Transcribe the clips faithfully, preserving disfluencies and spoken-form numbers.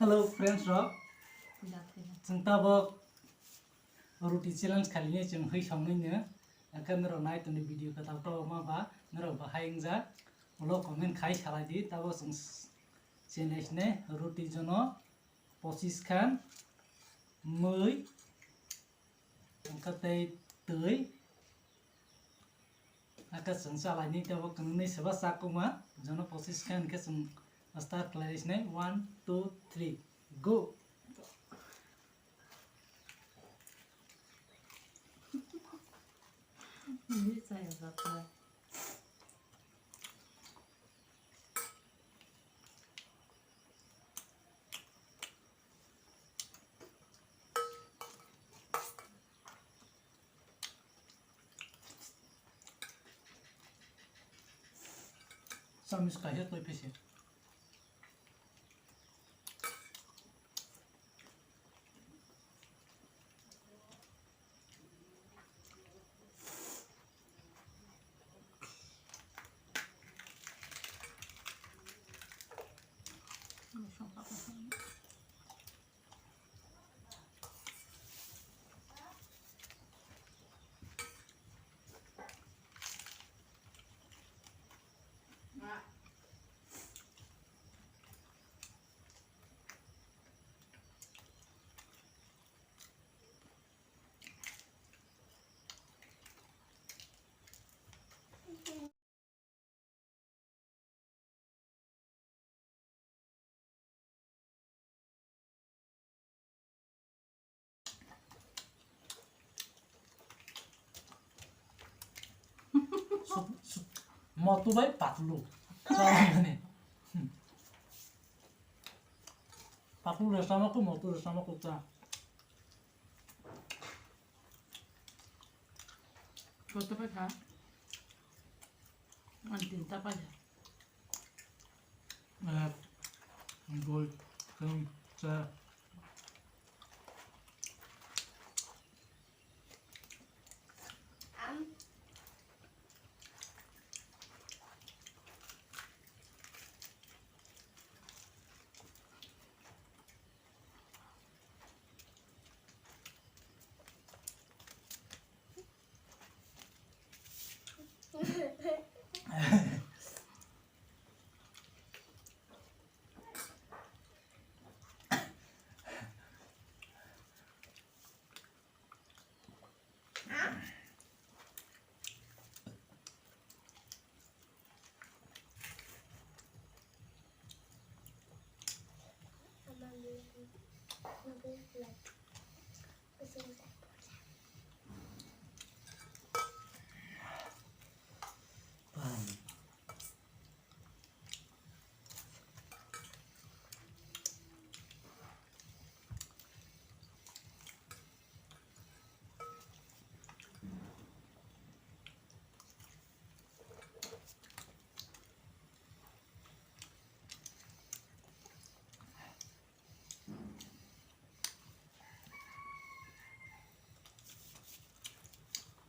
Hello friends rok, chwng tabok roti challenge khalinai chwng hwi songwino, hwnkhe norok nai tongdi video kwtal tabok ma ba norok bahai wngjak, ulo comment khai salai di. Tabok chwng challenge ne roti jono pochis khan mui hwnkhe tei twi. Aka chwng chalaini tebo kwnwi seba chakuma, jono pochis khe hwnkhe chwng start khlai sinai. One, two, three, go. Samis kaisa toi pisi. Sut-, sut-, motu bai patlu. Chwng mani. Patlu resa ma ku, motu resa ma ku ta. Kota pai kha. Ang tinta pai kha. Ek, dui, tin, char.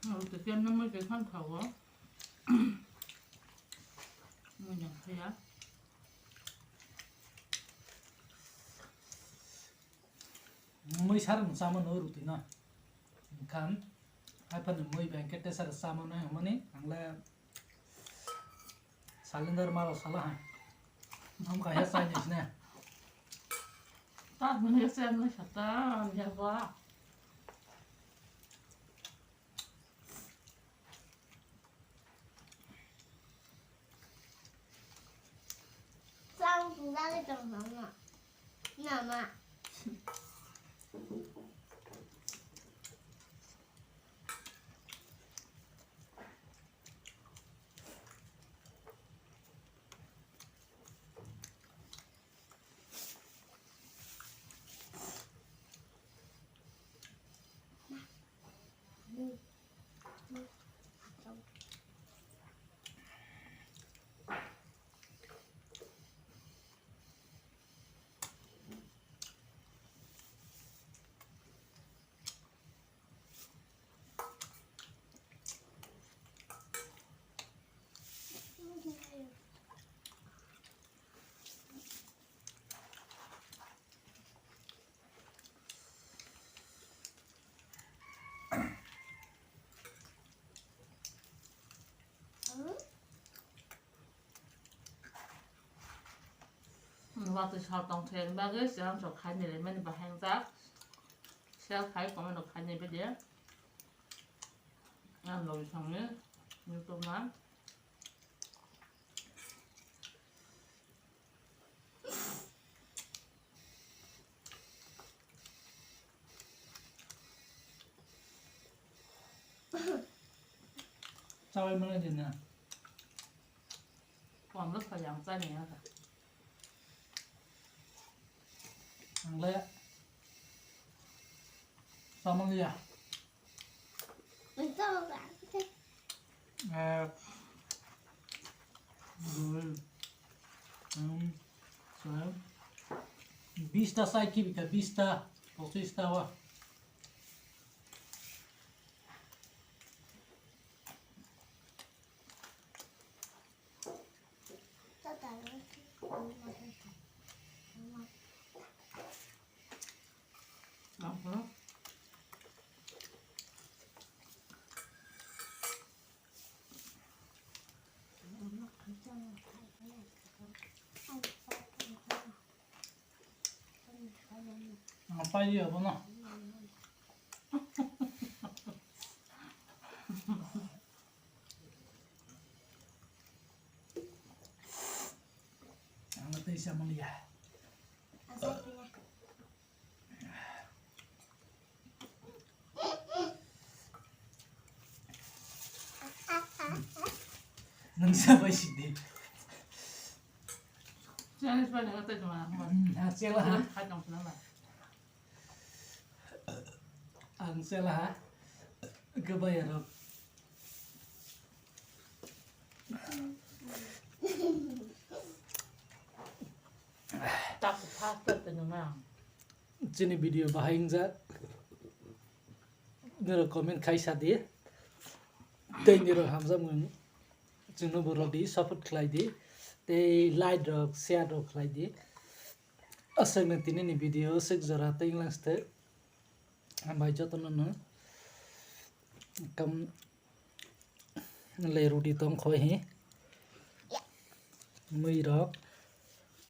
Roti kemna mui khe khan khago. Mui nang khaya. Mui sar no chama no roti no. Khan, hai phano mui bangkhe tesar chama no hwnmani, ang le Salindar malo sala hai. Ham kaya sai ni sine. Ta mene sem na sata ya ba. Sang sung dali tong mama. Nama. Watwi sal tong thai bagwi chwng sok khai ni rimani bahai jak. Share khai comment rok khai ni bidi. Ang logi song ni YouTube na. Chawai mwnai di na. Pondro sa yang chai ni ya. Ang le. Samaliya. Ek, dui, tin, char. Bista sai kibika, bista, pochista wa. Ang pai di abono. Ang tei sa maliya. Nang sabai sidi. Challenge bai nang tai tuma. Hmm, ha, chela ha. Hai tong sina ba. Ang chela ha. Gabai aro. Tak tak tak nang. Chini video bahai wngjak. Nirok comment khai sa di. Tei nirok hamjak mung chwngno bo rw di, support khlai di. Tei like rok, share rok khlai di. Aswk no tini ni video swk jora tei wnglang swk. Hambai joto no no. Kam le rudi tong khoi hi. Mui rok.